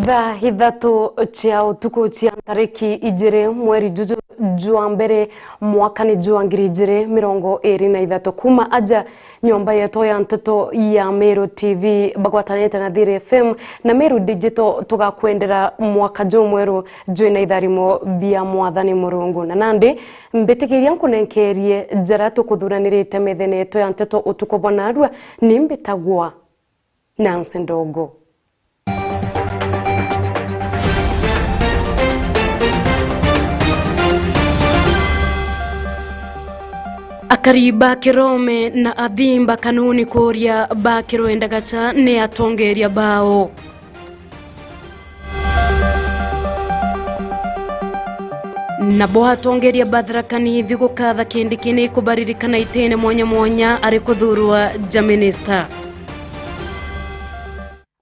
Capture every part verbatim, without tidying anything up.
Thaa ithatu cia utuku cia ntariki ijiri mweri juju jwa mbere mwakani jwa ngiri ijiri mirongo iri na ithatu, kuma aja nyomba yetu ya nteto ya Meru T V bagwatanite na Thiri F M na Meru Digital, tugakwendera mwaka jumweru jwina itharimo bia Mwathani Murungu. Na nandi mbitikiria nkunenkerie jaria tukuthuranirite methene yetu ya nteto utuku bwa narua. Ni mbitagwa Nancy Ndogo. Akari ba Kirome na athimba kanuni kuria ba Kirwendagacha ni atongeria bao. Nabo atongeria ba Tharaka Nithi gukatha Kindiki ni kubaririkana itene mwanya mwanya ari kuthurwa ja minista.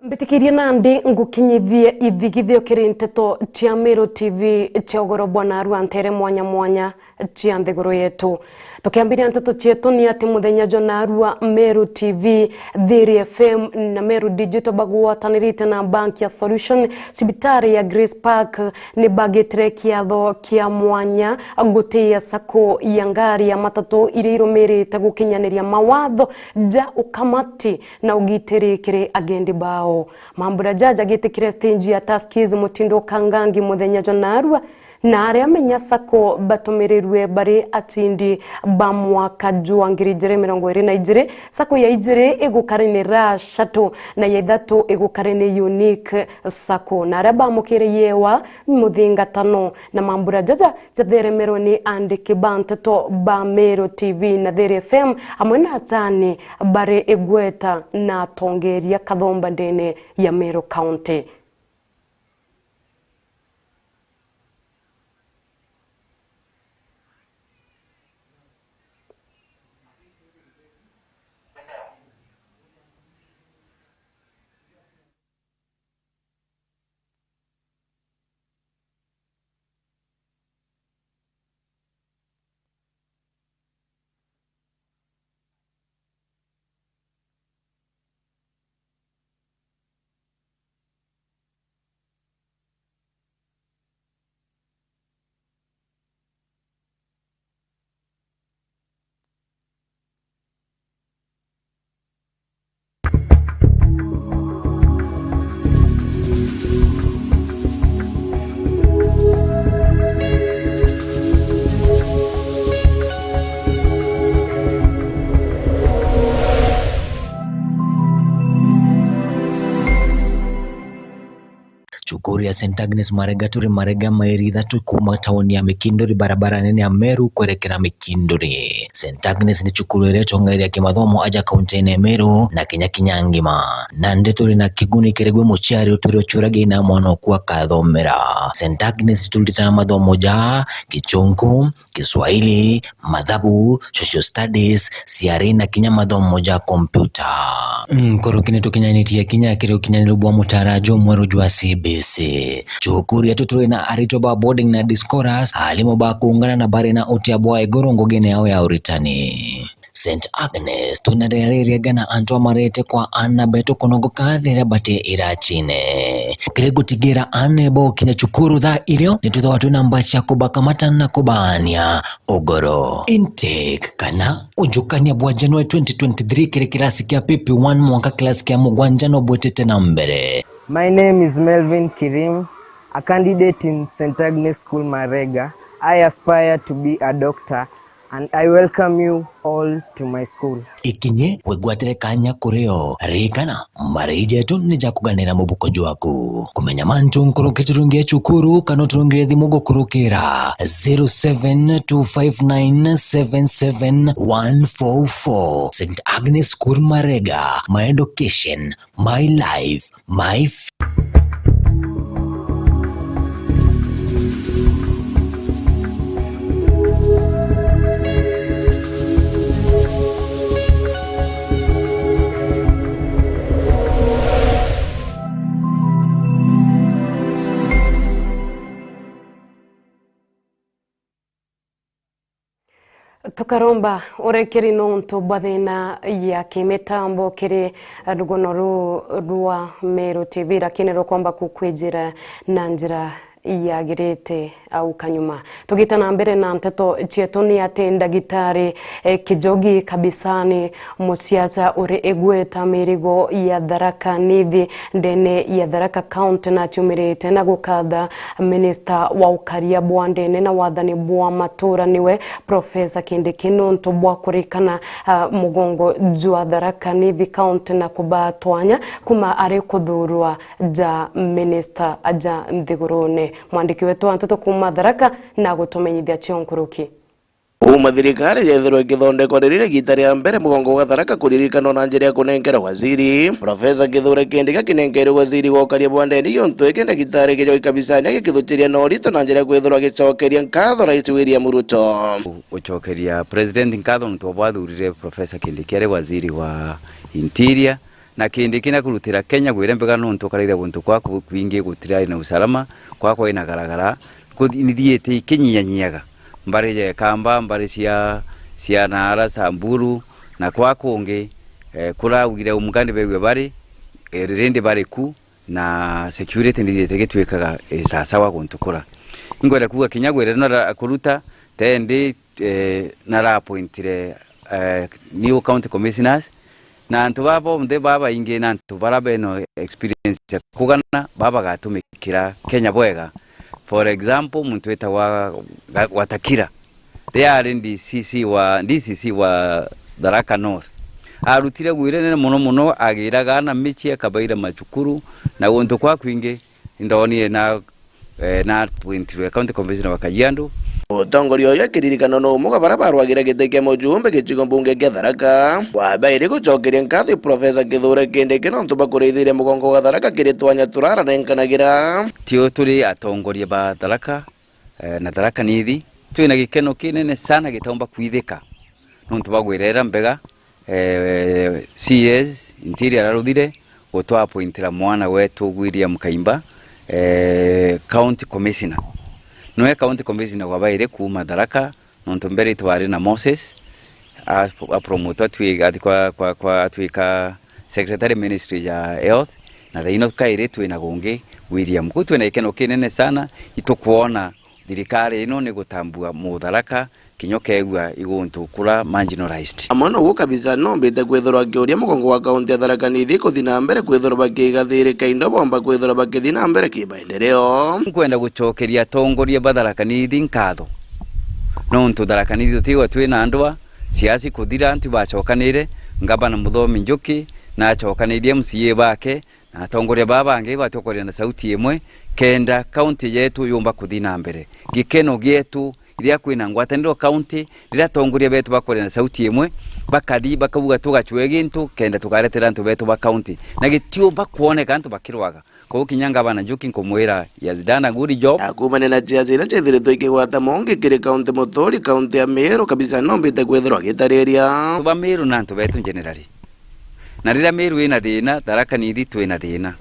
Mbitikirie nandi ngukinyithie ithigithio kiri nteto cia Meru T V cia ugoro bwa narua ntere mwanya mwanya cia nthiguru yetu. Tukiambiria nteto cietu ni ati muthenya jwa narua Meru T V, Thiri F M na Meru Digital bagwatanirite na bank ya Solution cibitari ya Grace Park ni bagitire kiatho kia mwanya gutia sacco ya ngari ya matatu iria irumirite gukinyaniria mawatho ja ukamati na ugitiri kiri agendi bao. Mambura jaja gitikire stage ya Tuskys Mutindo Kangangi muthenya jwa narua, na aria menya sacco batumirirwe bari acindi ba mwaka jwa ngiri ijiri mirongo iri na ijiri. Sacco ya ijiri igukari ni Raha Shuttle na ya ithatu igukari ni Unique Sacco, na aria bamukire yewa muthingatano. Na mambura jaja jatheremerwe ni andiki ba nteto ba Meru T V na Thiri F M, amwe na achani bari igweta na atongeria kathomba ndene ya Meru County. Cukuru ya Saint Agnes Marega turi Marega, mairi ithatu kuuma tauni ya Mikinduri, barabara nene ya Meru kwerekera Mikinduri. Saint Agnes ni cukuru iria itongeria kimathomo aja kaunti-ini ya Meru na Kenya kinya ngima. Nandi turi na kiguni kiri gwi muciari utwire uciuragia ina mwana oku akathomera. Saint Agnes turutaga mathomo ja Gichunku, Kiswahili, mathabu, social studies, ciari na kinya mathomo ja kompyuta. Nkuruki ni tukinyanitie kinya kiri ukinyaniru bwa mutaara jumweru jwa C B C. Cukuru yetu turi na aritwa ba boarding na day scholars, aarimu ba kuungana na bari na utia bwa iguru ngugine yao ya uritani. Saint Agnes, twina riria riega na antu amarete kwa aana betu kunogoka riria bati iracine. Kiri gutigira aana bo gukinya cukuru thaa irio, ni twithagwa twina mbaca cia kubakamata na kubaania ugoro. Intake kana ujukania bwa January twenty twenty-three kiri kirasi kia P P one mwanka kirasi kia mugwanja no bwitite na mbere. My name is Melvin Kirim, a candidate in Saint Agnes School Marega. I aspire to be a doctor and I welcome you all to my school. Ikinye wigwatire kanya kuri o. Ririkana, mbari jetu ni ja kuganira mubuko jwaku. Kumenya mantu nkuruki turungie cukuru kana uturungire thimu gukurukira zero seven two five nine seven seven one four four. Saint Agnes School Marega, my education, my life, my f- Karomba, urekeri nontu bwa thina ya kimitambo kiri rugono ruu rwa Meru T V, lakini rukomba kukwijira na njira yagirite au kanyuma. Tugita na mbere na nteto cietu, ni ati ndagitari, eh, Kijogi Kabisani, musiasa uri igweta mirigo ya Tharaka Nithi ndene ya Tharaka County, naciumirite na gukatha minista wa ukaria bwa ndene na wathani bwa matura, niwe Professor Kindiki, nontu bwa kurikana, ah, mugongo jwa Tharaka Nithi County na kubaa twanya kuma ari kuthurwa ja minista aja nthigurune. Mwandiki wetu wa nteto kuma Tharaka na gutumenyithia cio nkuruki. Uma thirikari yethirwa ikithondekwa riri igita ria mbere mugongo gwa Tharaka kuririkanwa na njira ya kunenkera waziri, Professor Kithure Kindiki akinenkerwe waziri wa ukaria bwa ndeni, iontu iki ndagitari Kijogi Kabisani agikithukiria na urito na njira ya kwithirwa agicokeria nkatho Rais William Ruto. Gucokeria President nkatho nontu bwa bwathurire Professor Kindiki ari waziri wa Interior, na Kindiki na kurutira Kenya gwire mbega nontu ukaraithia guntu kwa ku-, kwingi gutirari na usalama, kwa kwina garagara, kuthi-, nithiite ikinyianyiaga mbari ya Kamba, mbari cia, cia Nara, Samburu, na kwa kungi, eh, kuraugire umgani bewe bari, eh, rindi bari ku, na security nithiite gitwikaga, eh, sasawa guntu kura. Ingwenda kuuga kinya gwire nara kuruta, tendi, eh, nara appointire, eh, new county commissioners, na antu baa bonthe babaingi na antu bara bena experience ya kugana, baa bagatumikira Kenya bwega. For example, muntu witagwa Ga-, Watakira, riria ari D C C wa, D C C wa Tharaka North, arutire wira nene mono mono, agiraga aana micii, akabaira macukuru, na guntu kwa kwingi, indonire na, eh, na appointirwe County Commissioner wa Kajiado. Utongoria uyu akiririkanwa no umwe wa bara barwagire giti kia mujumbe gicigo mbunge kia Tharaka. Wabaire gucokeria nkatho i Professor Kithure Kindiki nontu bwa kurithiria mugongo wa Tharaka kiri twanya turaranenganagira. Tio turi atongoria ba Tharaka, eh, na Tharaka Nithi, twina gikeno kinene sana gitaumba kwithika nontu bwa gwirera mbega, eh, C S Interior araruthire gutwa appointira mwana wetu William Kaimba, eh, County Commissioner. Niwe County Commissioner wa bairi kuuma Tharaka, nontu mbere itwari na Moses, a-, apromotwa atwi-, athi kwa, kwa, kwa, atwika secretary ministry ya health, na thaino kairi twina gungi William. Kuu twina gikeno kinene sana, itukwona thirikari ino ni gutambua Mutharaka, kinya ukeegua iguntu kura marginalized. Amwe noguo kabisa nombite kwithirwa akiuria mugongo wa kaunti ya Tharaka Nithi kuthi na mbere kwithirwa bakigathirika indo bomba kwithirwa bakithi na mbere kimaendeleo. Nkwenda gucokeria atongoria ba Tharaka Nithi nkatho, nontu Tharaka Nithi tutigwa twina ndwa, siasa kuthira, antu bacokanire, Ngavana Muthomi Njuki na acokanirie M C A bake, na atongoria baa bangi batwi kwaria na sauti imwe, kenda kaunti yetu yumba kuthi na mbere. Gikeno gietu riria kwina ngwataniro kaunti, riria atongoria betu bakwaria na sauti imwe, bakathi bakauga, "Tugacwe gintu, kenda tukaretera antu betu ba kaunti." Na gitiumba kwoneka antu bakirwaga. Kou kinya Ngavana Njuki nkumwira, "He has done a good job." Na kuumania na ciaca iria ciithiritwe ikigwata mongi kiri kaunti muturi, kaunti ya Meru kabisa nombite kwithirwa agitariria. Antu ba Meru na antu betu generally. Na riria Meru ina thina, Tharaka Nithi twina thina.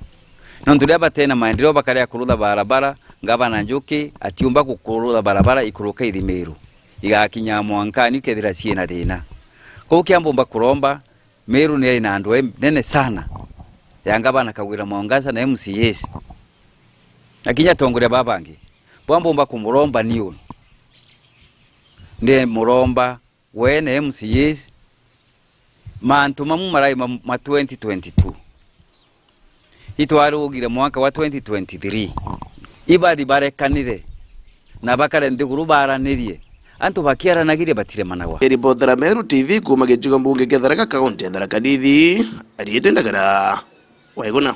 Nontu riria batena maendeleo, bakaria kurutha barabara, Ngavana Njuki atiumba kukurutha barabara ikuruka ithi Meru, igakinya mwankani ukethira ciina thina. Kou kia mbumba kuromba, Meru ni ina andu e-, nene sana ya Ngavana Kawira Mwangaza na M C As. Na kinya atongoria baa bangi, bwa mbumba kumuromba ni unu. Ndi muromba we na M C As, mantu mamu marai ma, ma twenty twenty-two. Itwarugire mwaka wa twenty twenty-three. Ibathi barekanire na bakare nthiguru baranirie. Antu bakiaranagiria batiremanagwa. Ripotera Meru T V kuuma gicigo mbunge kia Tharaka, kaunti ya Tharaka Nithi, ariitwe Ndagara Waiguna.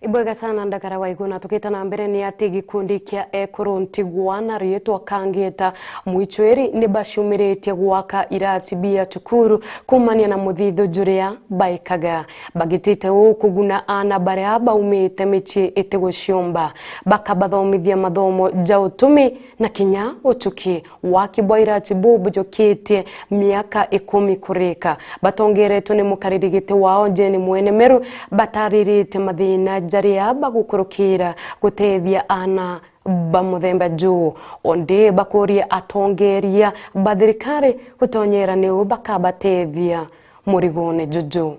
Ibwega sana Ndagara Waiguna. Tukita na mbere, ni ati gikundi kia ekuru ntigwa na riitwa Kangita Mwichweri ni baciumiritie gwaka irati bia cukuru kuumania na muthithu juria baikaga, bagitite uu kuguna aana baria baumite micii itiguciumba, bakabathomithia mathomo ja utumi na kinya utuki. Waki bwa irati buu bujukitie miaka ikumi kurika. Batongeretwe ni mukariri giti wao Jane Mwene Meru, batariritie mathina jaria bagukurukira gutethia aana ba muthemba juu, undi bakuria atongeria ba thirikari gutonyera niu bakabatethia murigone juju.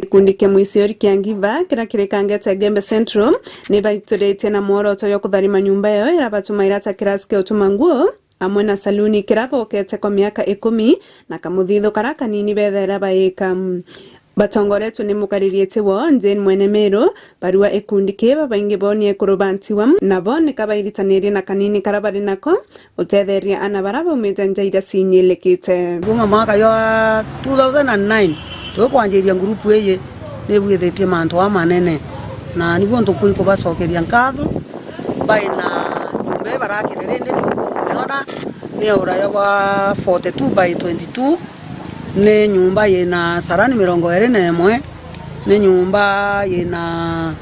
Gikundi kia Mwiciori kia Ngiva, kiria kiri Kangete Gembe Central, ni baituritie na mworoto jwa kutharima nyumba yao iria batumaira ta kirasi kia utuma nguo, amwe na saluni kiria bokete kwa miaka ikumi, na kamuthithu karia kanini bethaira baika. Batongoretwe ni mukariritie wao, Jane Mwene Meru, barua ikundi kii babaingi bo ni ekuru ba Ntiwa, na bo ni kabairitanirie na kanini karia bari nako, utetheria ana baria baumite nja iria cinyilikite. Kuuma mwaka jwa two thousand and nine, twikwanjiria ngurupu iji, nibwithitie mantu amanene, na nibuo ntukwinkubacokeria nkatho. Bai na nyumba ii barakire rindi, ni ukumiona, ni uraya bwa forty-two by twenty-two, ni nyumba yina sarani mirongo iri na imwe, ni nyumba yina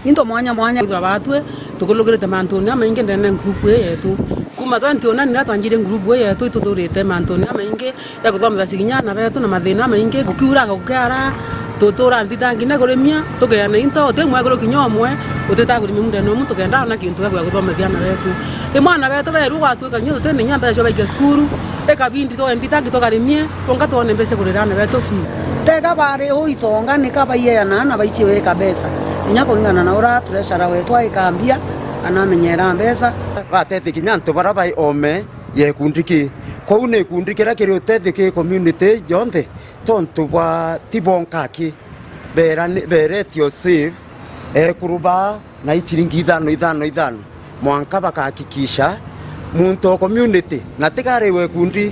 into mwanya mwanya. Kwithirwa batwi tukulugirite mantuni amaingi ndene ngurupu ii yetu. Kuuma twenty oh nine riria twanjirie ngurupu ii yetu, ituthurite mantuni amaingi ya kuthomithia kinya ana betu na mathina amaingi, gukiuranga gukiara, tutura nthitangi na kurimia, tukeana into, uti mwekuru kinya umwe, utitaga kurimia mundene umu, tukenda ona kintu gia kuthomithia ana betu. Rimwe ana betu beru gwatuika kinya tutina inya mbeca cia baikia cukuru, ikabindi twae nthitangi tukarimie, unga twone mbeca kurira ana betu fee. Tega bari uu itonga, nika baiyeana na baichie wika mbeca, inya kuringana na uria treasurer wetu aikambia kana amenyera mbeca. Batethia kinya antu baria bai ome ya ikundi ki. Kwou ni ikundi kiria kiri utethio ki community yonthe, tontu bwa ti bonka aki beerani-, beeretio save ekuru baa na ichiringi ithano, ithano, ithano, mwanka bakahakikisha muntu o community, na tigari we kundi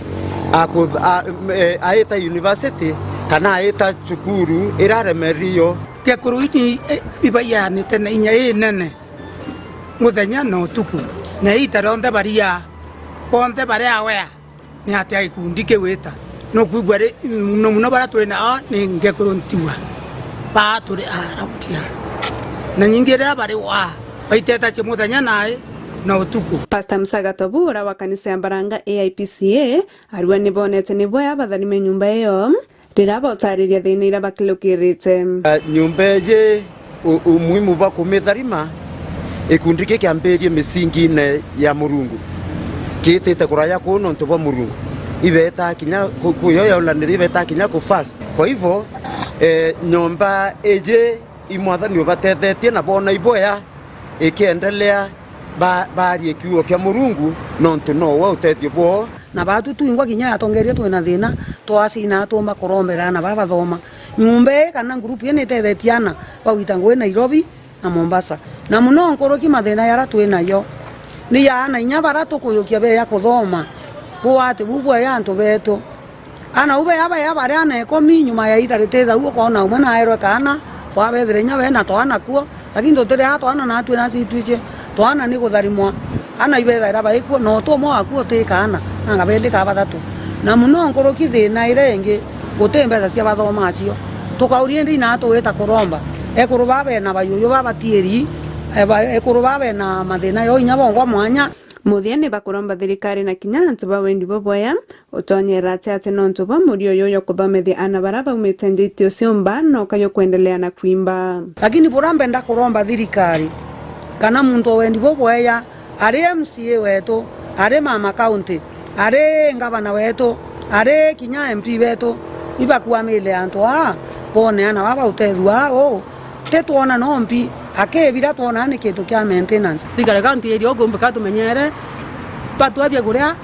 aku-, a-, e, aita university kana aita cukuru iraremerio. Kekuru ini, e, ibaianite na inya inene muthenya na utuku, na iita rionthe baria, bonthe bari aware. Ni atia gikundi kiu ita? Nukwigua ri, muno muno baria twi nao ni ngekuru Ntiwa, baa turi around ya. Na nyingi riria bari wa, baiteta cia muthenya nai na utuku. Pastor Musa Gatobu, uria wa kanisa ya Mbaranga A I P C A, arua ni bonete ni bwea batharime nyumba iyo. Riria bautariria thina iria bakilukirite. Eh, nyumba iji u-, umuhimu bwa kumitharima, gikundi giki kiambirie misingiine ya Murungu, kiitite kuraya kuu nontu bwa Murungu. Ibeeta kinya ku-, ku-, yo yaunanire ibeeta kinya ku fast. Kwa hivyo, eh, nyumba iji i Mwathani ubatethetie na boona ibwea ikiendelea ba-, baarie kiugo kia Murungu, nontu nowe utethio bwoo. Na baatu twingwa kinya atongeria twina thina, twacina tuumba kurombera ana baa bathoma. Nyumba ii kana ngurupu ii ni itethetie ana bagwita ngugi Nairobi na Mombasa. Na muno nkuruki mathina jaria twi najo ni ja ana inya baria tukuyukia beeja kuthoma. Bugwati buu bweeja antu beetu. Ana u beeja baeja bari ana ikumi, nyuma ya iita ritithau ukoona umwe naerwe kaana, bwabethire inya bena twana kuo, lakini tutirea twana natwi na citwici. Twana ni gutharimwa, ana ibethaira baikuo, na utu umwe wakuo uti kaana, nanga beeri kana bathatu. Na muno nkuruki thina iria ingi, guti mbeca cia bathoma acio. Tukauria indi ina tugwita kuromba, ekuru baa bena bayuyu baa batieri, e, ba-, ekuru baa bena mathina jo inya bongwa mwanya. Muthia ni bakuromba thirikari na kinya antu ba wendi bubwea, utonyera ati ati nontu bwa murio uyu jwa kuthomethia ana baria baumite nja iti uciumba na ukayo kwendelea na kwimba. Lakini buria mbenda kuromba thirikari, kana muntu o wendi bubwea, ari M C A wetu, ari mama county, ari ngavana wetu, ari kinya M P betu, ibakuamile antu aa, bone ana baa bautethua aa uu. Ti twona no mpi, akibira twona ni kintu kia maintenance. Thirikari county area ukumbe ka tumenyere, batwabia kuria,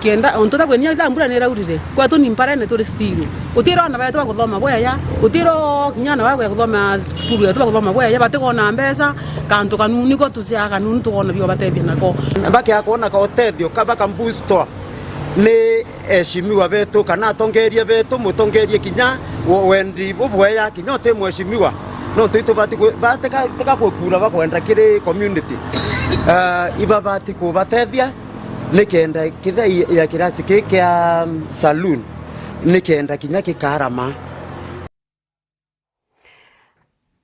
kenda, ontu ta kwinya ila mbura ni iraurire, kwetu ni mparene turi still. Utiro ana betu bakuthoma bwega, utiro kinya ana bakuthoma cukuru yetu bakuthoma bwega, batikona mbeca, kantu kanuni ko tuciaga kanuni tukona bio batethia nako. Bakia kwona ka utethio ka baka booster ni eshimiwa betu kana atongeria betu, mutongerie kinya we-, wendi bubwea, kinya uti mweshimiwa, nontu itubati kwi-, ba-, tika, tika kwikura bakwenda kiri community. Ah, ibabati kubatethia nikenda kithei ya kirasi ki kia saloon nikenda kinya kikarama.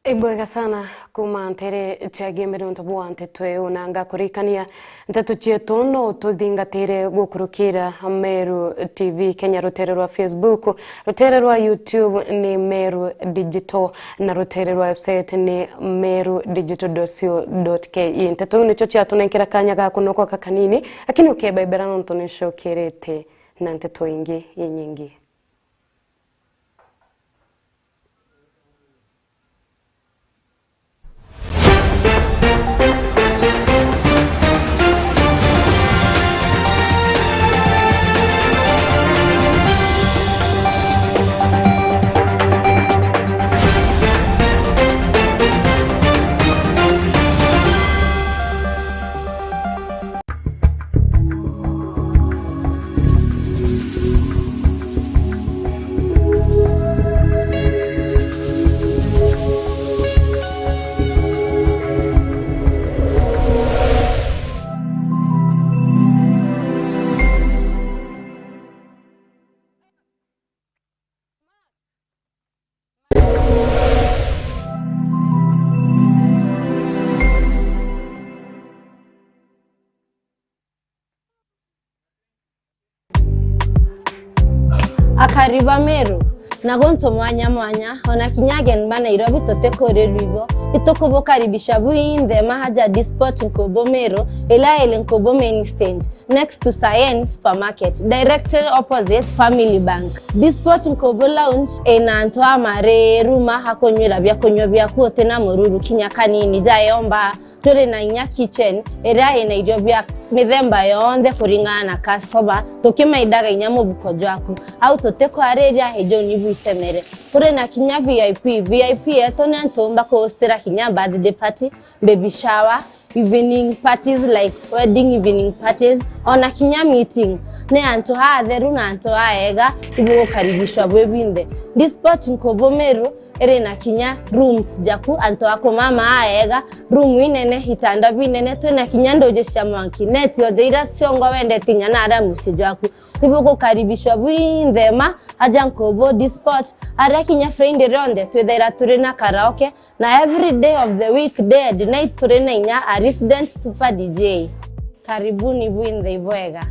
Imbwega sana kuma ntere cia Giembe nontu bwa nteto iu, na ngakurikania nteto cietu no tuthingatire gukurukira Meru T V Kenya, rutere rwa Facebook, rutere rwa YouTube ni Meru Digital, na rutere rwa website ni meru digital dot co dot K E. Nteto iu nicio ciatunenkera kanya ga kunogoka kanini, lakini ukebebera nontu nincokirite na nteto ingi inyingi. Akari ba Meru, na guntu mwanya mwanya, ona kinya ageni ba Nairobi tutikurirwa ibo, itukubukaribisha bwinthe maha ja Disport Nkubu Meru, ila iri Nkubu main stage, next to Sayen Supermarket, directly opposite Family Bank. Disport Nkubu Lounge ina antu amariru ma akunywira biakunywa biaku utina mururu kinya kanini, jayomba. Turi na inya kitchen iria ina irio bia mithemba yonthe kuringana na customer, tukimaidaga inya mubuko jwaku. Au tutikwariria, ijuni bwisemere. Turi na kinya V I P. V I P yetu ni antu umba kuhostira kinya birthday party, baby shower, evening parties like wedding evening parties, ona kinya meeting. Ni antu atheru na antu aega, ibugukaribishwa bwi bwinthe. Disport Nkubu Meru iri na kinya rooms jaku, antu a kumama aega, room inene, itanda binene, twina kinya nduji cia mwanki, neti oja iria ciongwa wendete inya na aria mucii jwaku. Ibugukaribishwa bwinthe ma aja Nkubu Disport, aria kinya Friday rionthe twithaira turi na karaoke, na every day of the week, day and night, turi na inya a resident super D J. Karibuni bwinthe ibwega.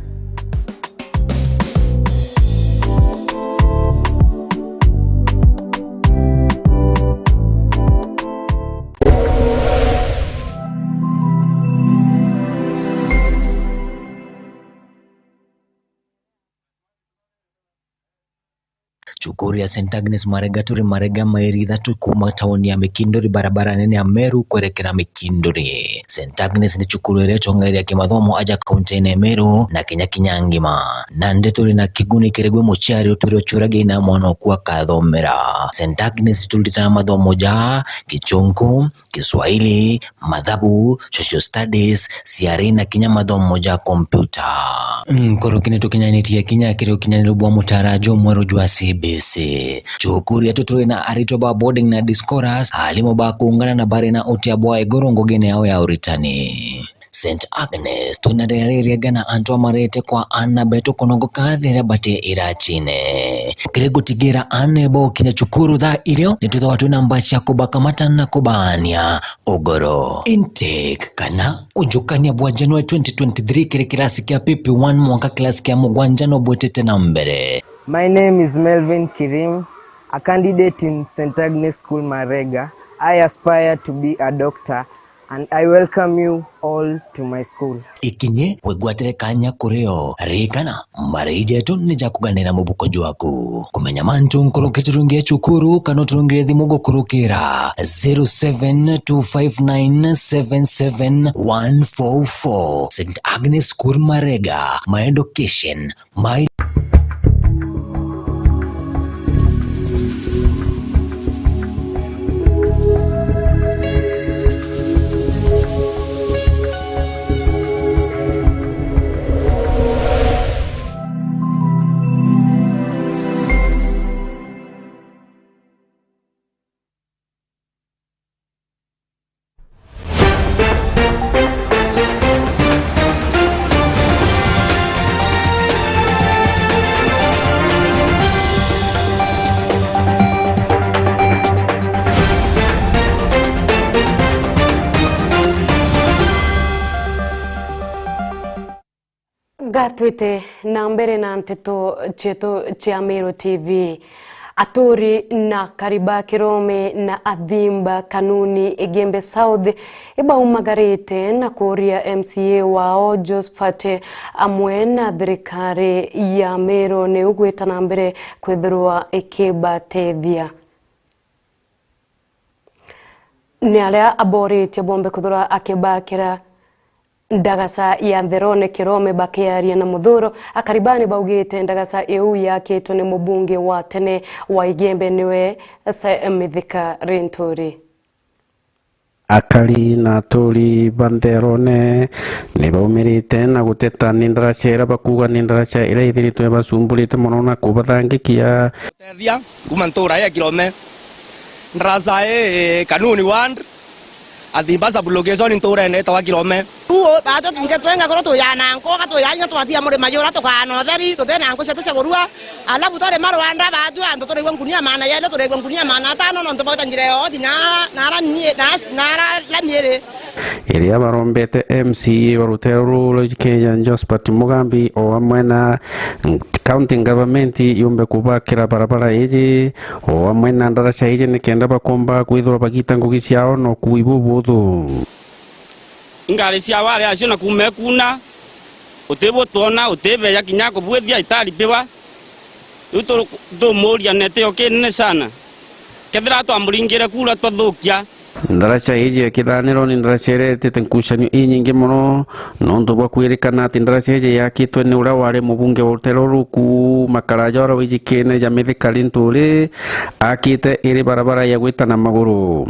Cukuru ya Saint Agnes Marega turi Marega, mairi ithatu kuuma tauni ya Mikinduri, barabara nene ya Meru kwerekera Mikinduri. Saint Agnes ni cukuru iria itongeeria kimathomo aja kaunti-ini ya Meru na Kenya kinya ngima. Nandi turi na kiguni kiri gwi muciari utwire uciuragia ina mwana oku akathomera. Saint Agnes turitana mathomo ja Gichunku, Kiswahili, mathabu, social studies, ciari na kinya mathomo ja kompyuta. Nkuruki ni tukinyanitie kinya kiri ukinyaniru bwa mutaara jumweru jwa C B C. Cukuru yetu turi na aritwa ba boarding na day scholars, aarimu ba kuungana na bari na utia bwa iguru ngugine yao ya uritani. Saint Agnes, twina riria ririega na antu amarete kwa aana betu kunogoka riria bati iracine. Kiri gutigira aana bokinya cukuru thaa irio, ni twithagwa twina mbaa cia kubakamata na kubaania ugoro. Intake kana ujukania bwa January twenty twenty-three kiri kirasi kia P P one mwanka kirasi kia mugwanja no bwitite na mbere. My name is Melvin Kirim, a candidate in Saint Agnes School Marega. I aspire to be a doctor and I welcome you all to my school. Ikinye wigwatire kanya kuri o. Ririkana, marii jetu ni ja kuganira mubuko jwaku. Kumenya mantu nkuruki turungie cukuru kana uturungire thimu gukurukira zero seven two five nine seven seven one four four. Saint Agnes School Marega, my education, my Gatwite na mbere na nteto cietu cia Meru T V. Aturi na akari ba Kirome na athimba Kanuni Igembe South ibaumagarite na kuria M C A wao Josphat amwe na thirikari ya Meru ni ugwita na mbere kwithirwa ikibatethia. Ni aria aboritie bombe kwithirwa akibakira ndagaca ya Ntherone Kirome bakiaria na Muthuro. Akari baa ni baugite ndagaca iu yakitwe ni mubunge wa tene wa Igembe niwe Mithika Linturi. Akari na aturi ba Ntherone ni baumirite na guteta ni ndaraca iria bakuuga ni ndaraca iria ithiritwe ibacumburite mono na kubathangikia. Tethia kuma ntura ya Kirome. Ndaraca ii Kanuni Ward, Athimba sub-location nturene itagwa Kirome. Uu, baatwe twinge twenga kuru tuya na nkoga, tuya inya twatia murima jura tukaana utheri, tuti na nku cietu cia kurua. Alafu twarima rwanda, baatwe antu turaigua ngunia maana jeli, turaigua ngunia maana atano, nontu bauta njira yothi na, na ara nie, na, na ara lami iri. Iria barombete M C A wa rutere ruru rwa Kenya, Josphat Mugambi, o amwe na county government yumbe kubakira barabara iji, o amwe na ndaraca iji, nikenda bakomba kwithirwa bagita ngugi ciao na ukui bubuthu. Ingari cia ware acio na kuuma ikuuna, utibutwona, utibeja kinya kubwithia itaripiwa. Riu tu-, tumuuria netio kinene sana. Kethira twamuringire kura twathukia. Ndaraca iji ya Kithaniro ni ndaraca iria itite nkucanio inyingi mono, nontu bwa kwirikana ati ndaraca iji yakitwe ni uria wari mubunge wa rutere ruru kuuma karaja uria wijikine ja Mithika Linturi akite iri barabara ya gwita na maguru.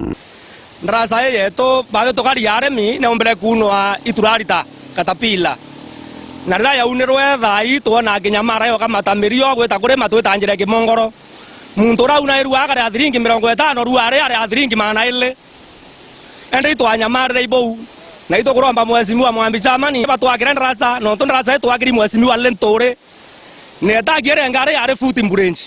Ndaraca ii yetu, baatwi tukari arimi, neumbire kuunwa iturarita, caterpillar. Na riria yaunirwe thaa ii, twona kinya mara yoka matamirio gwita kurima twita njira ya kimongoro. Muntu uria aunairua akari a thiringi mirongo itano, riu ari, ari a thiringi magana iri. Indi itwanyamarire ibou. Na itukuromba Mheshimiwa Mwambi Chamani, batwakire ndaraca, nontu ndaraca itwakiri Mheshimiwa Linturi. Netagiere ngari yari footbridge.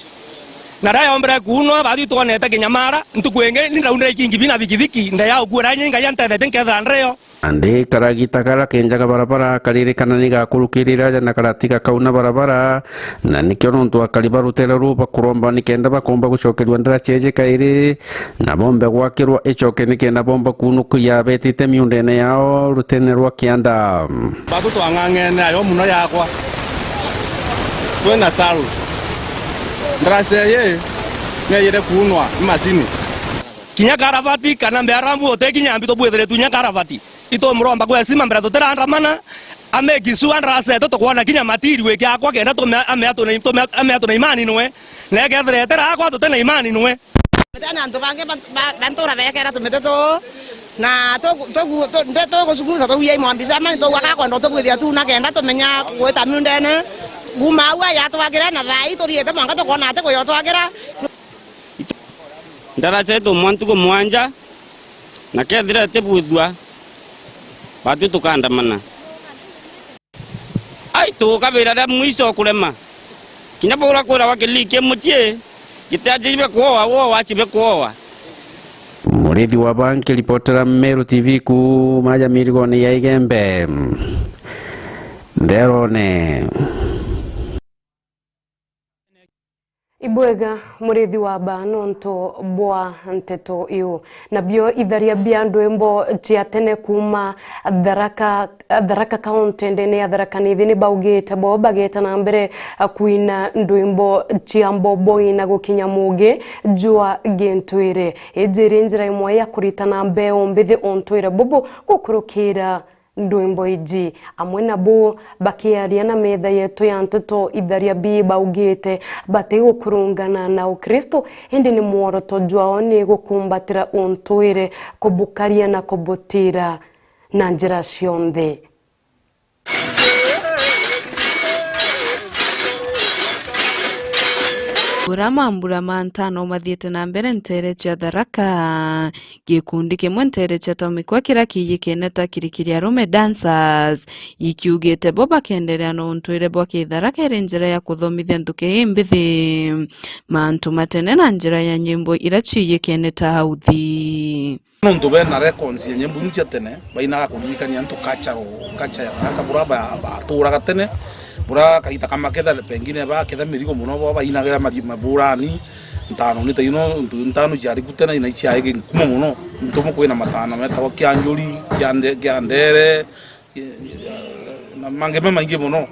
Na riria yombire kuunwa, baatwi twonete kinyamara, ntuku ingi ni ndaunire ikingi bina bikibiki, ndeya ukuura nyinga ya ntethetie nkethira ndio. Andi karagita kara kenjaga barabara karirikana ni gakurukirira aja na karatiga kauna barabara, na nikio nontu akari ba rutere ruu bakuromba nikenda bakomba gucokerua ndaraca iji kairi, na bombe gwakirwa icoke nikenda bomba kunukuria betite miundene yao rutene rwa kianda. Batu twang'ang'ene ayo muno yakwa. Twina saru. Ndaraca ii neyire kuunwa ni macini. Kinya karavati kana mbearambu uti kinya mbi tubwithiritwe kinya karavati. Itumuromba kwesima mbere tutirandamana, a make sure ndaraca yetu tukwona kinya material ikiakwa kenda tume-, amea tuna, tume-, amea tuna imani nwe. Na ikethira itiraakwa tutina imani nwe. Mete na antu bangi ba, ba, ba ntura bekera tumite tuu, na tugu-, tugu-, tu-, nde tugucunguca tugiai Mwambi Chamani, tugua gakwenda utubwithia tu na kenda tumenya gwita miundene. Kuuma au aja atwakire na thaa ii turiite mwanka tukoona ati kuya utwakira. Ndaraca itumwa ntuku mwanja, na kethira itibwithua, batwi tukandamana. Ai, tukabira ria mwico kurema. Kinya bura kwirawa kiliki mucii, gitiacibe kuoa, woa wacibe kuoa. Murithi wa Banki, ripotera Meru T V kuuma aja mirigone ya Igembe. Ntherone. Ibwega murithi wa ba nontu bwa nteto iu. Nabio itharia bia ndwimbo cia tene kuuma Tharaka, Tharaka County, ndene ya Tharaka Nithi, ni baugite bo bageta na mbere kwina ndwimbo cia mboboi na gukinya mugi jwa gintwire. Iji iri njira imwe ya kuritana mbeu mbithi untwire bubu gukurukira ndwimbo iji. Amwe nabo bakiaria na metha yetu ya nteto itharia bii baugite batigukurungana na Ukristo, indi ni mworoto jwao ni gukumbatira untwire, kubukaria na kubutira na njira cionthe. Ura mambura ma ntano mathiite na mbere nteere cia Tharaka, gikundi kimwe nteere cia Tomikwa kiria kiijikene ta Kirikiri Arume Dancers, ikiugite bo bakenderea na untwire bwa Kitharaka iri njira ya kuthomithia nthuki ii mbithi, mantu ma tene na njira ya nyimbo iria ciijikene ta authi. Nontu bena records ya nyimbo iu cia tene, bainaga kuririkania antu culture, culture ya Tharaka bura ba-, baturaga tene, Bura kagita ka maketha, pengine baketha mirigo mono, bo bainagira mari-, maburani, ntano ni ta ino, ntu ntano ciari ku tene, na iciari nkumo mono. Ntumo kwina matana metagwa Kianjuri, Kiande-, Kiandere, na mangi mamaingi mono.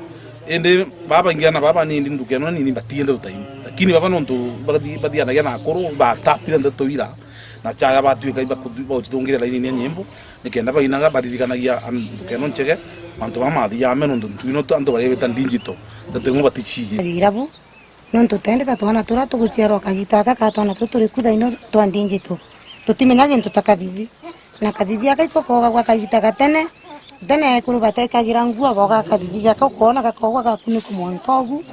Indi baba baingi ana baba nini nduke ino nini batiende utaini. Lakini baba nontu bathi-, bathianagia na akuru, batapire ndeto ira, na chaya batwika iba kuthi-, bauchitungira laini ya nyimbo, nikenda bainaga baririkanagia an-, nduke ino nchege, mantu baba mathiame nontu ntwino tu antu baria beta digital, ndeto imwe batichiji. Irabu. Nontu tende ta twana turia tuguciarwa kagita gaka, ka twana turia turi ku thaino twa ndingi tu, tutimenya gintu ta kathithi. Na kathithi gaka iko koogagwa kagita ga tene. Tene ekuru batekagira nguo, boga kathithi gaka ukoona gakoogwa gakunikwa mwanka ugu.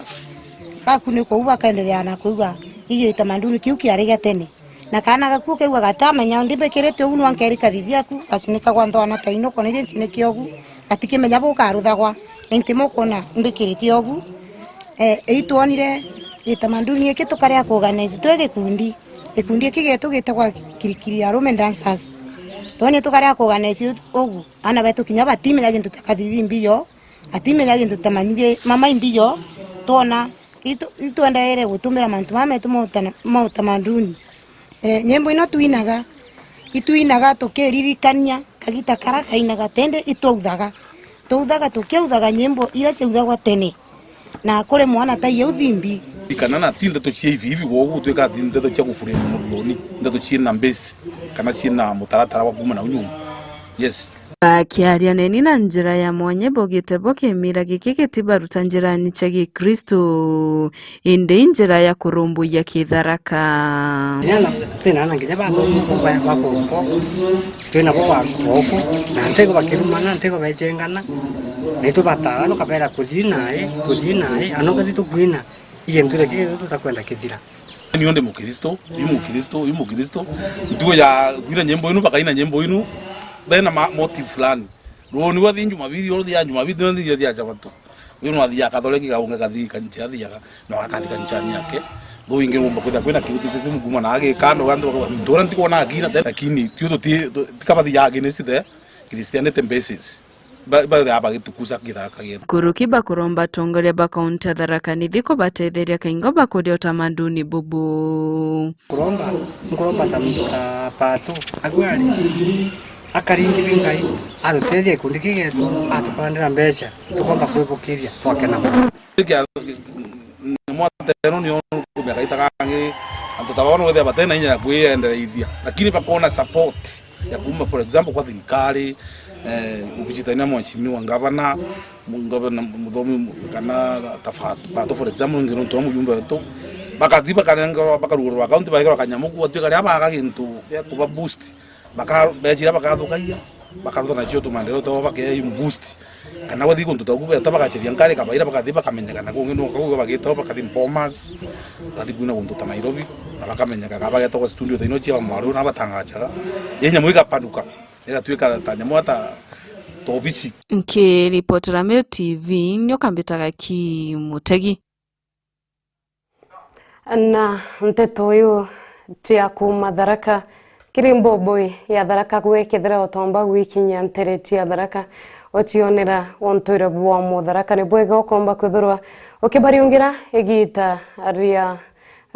Gakunikwa ugu bakaendelea na kuigua iji itamaduni kiu kiari gia tene. Na kaana gaku ukaigua gatamenya, ndi mbikirite ugu nwa nkeri kathithi aku, gacinikagwa nthwana ta ino, ukoona iji ncinikia ugu. Gatikimenya bukaruthagwa, na inti mukwona mbikirite ugu. Eh, itwonire gitamaduni giki tukaria kuorganize twi gikundi. Gikundi giki gitu gitagwa Kirikiri Arume Dancers. Twonire tukaria kuorganize ugu, ana betu kinya batimenya gintu ta kathithi mbiyo, batimenya gintu ta manyugi mama imbiyo, twona itu-, itwendeere gutumira mantu mama metu ma utana-, ma utamaduni. Eh, nyimbo ino twinaga, itwinaga tukiririkania kagita kara kainaga, tende itwauthaga. Twauthaga tukiauthaga nyimbo iria ciauthagwa tene. Na kuri mwana ta iu thimbi. Kana na ti ndeto cia hivi hivi gwogu gutwika ati ndeto cia kufurima mururuni, ndeto ciina base, kana ciina mutaratara wa kuuma nau nyuma. Yes. Bakiaria neni na njira ya mwanya, ibaugite bo kimira giki gitibaruta njirani cia Gikristu, indi njira ya kurumbuiya kitharaka. Kinya na, twina ana kinya ba, ba, ba, ba kuko, twina bo ba kuko, na ntigo bakirumana, ntigo bechengana, na itu batara, tukabera kuthii nae, kuthii nae, anoka thitu kwina, iye nture kiki tutakwenda kithira. Nio ndi Mukristo, i Mukristo, i Mukristo. Ntugo ya kwina nyimbo inu, bakaina nyimbo inu, bena ma-, motive fulani. Runi wathi Jumapili, wathi ya Jumapili, wathi ya Sabato. Uyu no athia Kathoreki, gaunge kathi kanisa athiaga, no akathi kanisani yake. Though ingi rumba kwithira kwina criticism kuma na agi kando, antu bakauga, "Ntura ntikwona akina," lakini tio tuti, tu-, tikabathia against the Christianity basis. Ba, ba, ba, bagitukuza kitharaka gietu. Kuruki bakuromba atongoria ba kaunti ya Tharaka Nithi kubatetheria kaingo bakuria utamaduni bubu. Kuromba, nkuromba ta, ta Pato, agwari, akaringi Ngai, atutethia gikundi kigetu, atupandira mbeca, tukomba kwibukiria, twakena mono. Kia, mwateno nio kumia kaita kangi, antu ta baba no wethia batena inya ya kwiendereithia, lakini bakona support ya kuuma, for example, kwa thirikari, eh, ubicitania mheshimiwa ngavana, mu-, ngavana muthomi mu-, kana ta Fa-, Pato, for example, ngi nontu wa mujumbe wetu, bakathi bakanengerwa, bakarugurwa account, baekerwa kanyamu ku, atuika ria baga gintu gia kuba boost, baka-, bechira bakathukagia, bakarutha nacio tumaendeleo twao, bakea boost. Kana gwathi guntu ta ugu beta bagacheria nkari kabaira, bakathi bakamenyekana kungi nonka ugu bagitao, bakathi Bomas, bakathi kwina guntu ta Nairobi, na bakamenyeka ka bagetagwa studio ta ino cia bamwaru na batangachaga. Inyamu igapanuka, igatuika ta nyamu ata ta obici. Nkiripotera Meru T V, nio kambitaga ki Mutegi. Na nteto iu cia kuuma Tharaka, kiri mboboi ya Tharaka, gwe kethira utomba gwikinyia ntere cia Tharaka, ucionera untwire bwa Mutharaka, ni bwega ukomba kwithirwa ukibariungira igita ria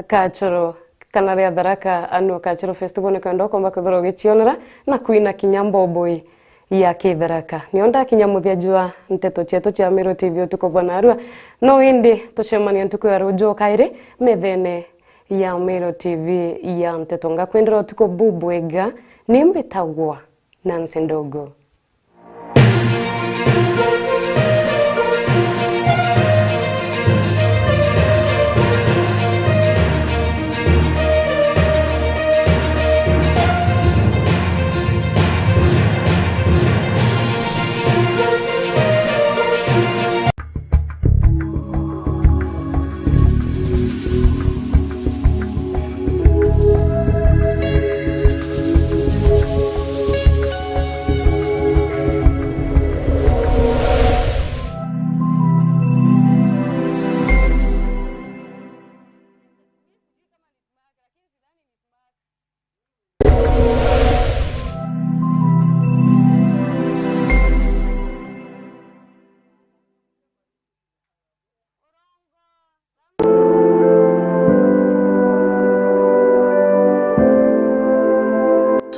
Kachoro, kana ria Tharaka Annual Cultural Festival, ni kwenda ukomba kwithirwa ugicionera na kwina kinya mboboi ya Kitharaka. Nio ndakinya muthia jwa nteto cietu cia Meru T V utuku bwa narua. No indi tucemanie ntuku ya ruju kairi methene ya Meru T V ya nteto. Ngakwendera utuku bubwega. Ni mbitagwa Nancy Ndogo.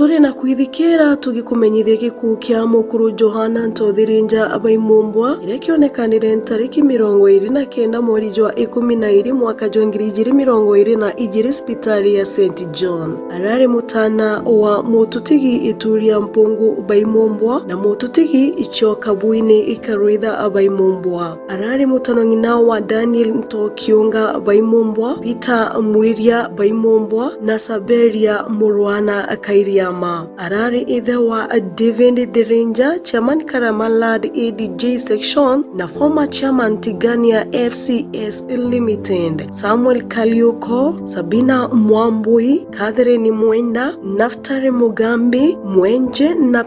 Turi na kwithikira tugikumenyithia gikuu kia mukuru Johana Ntothirinja Baimumbwa, kiria kionekanire ntariki mirongo iri na kenda mweri jwa ikumi na iri mwaka jwa ngiri ijiri mirongo iri na ijiri cibitari ya Saint John. Arari mutana wa mututigi Ituria Mpungu Baimumbwa na mututigi Ichoka Bwini Ikarwitha Baimumbwa. Arari mutano ng'ina wa Daniel Ntokiunga Baimumbwa, Peter Mwiria Baimumbwa na Saberia Murwana Kairiama. Arari ithe wa David Thirinja, chairman Karama Lad A D J section na former chairman Tigania F C S Limited. Samuel Kaliuko, Sabina Mwambui, Catherine Mwenda, Naftali Mugambi, Mwenje na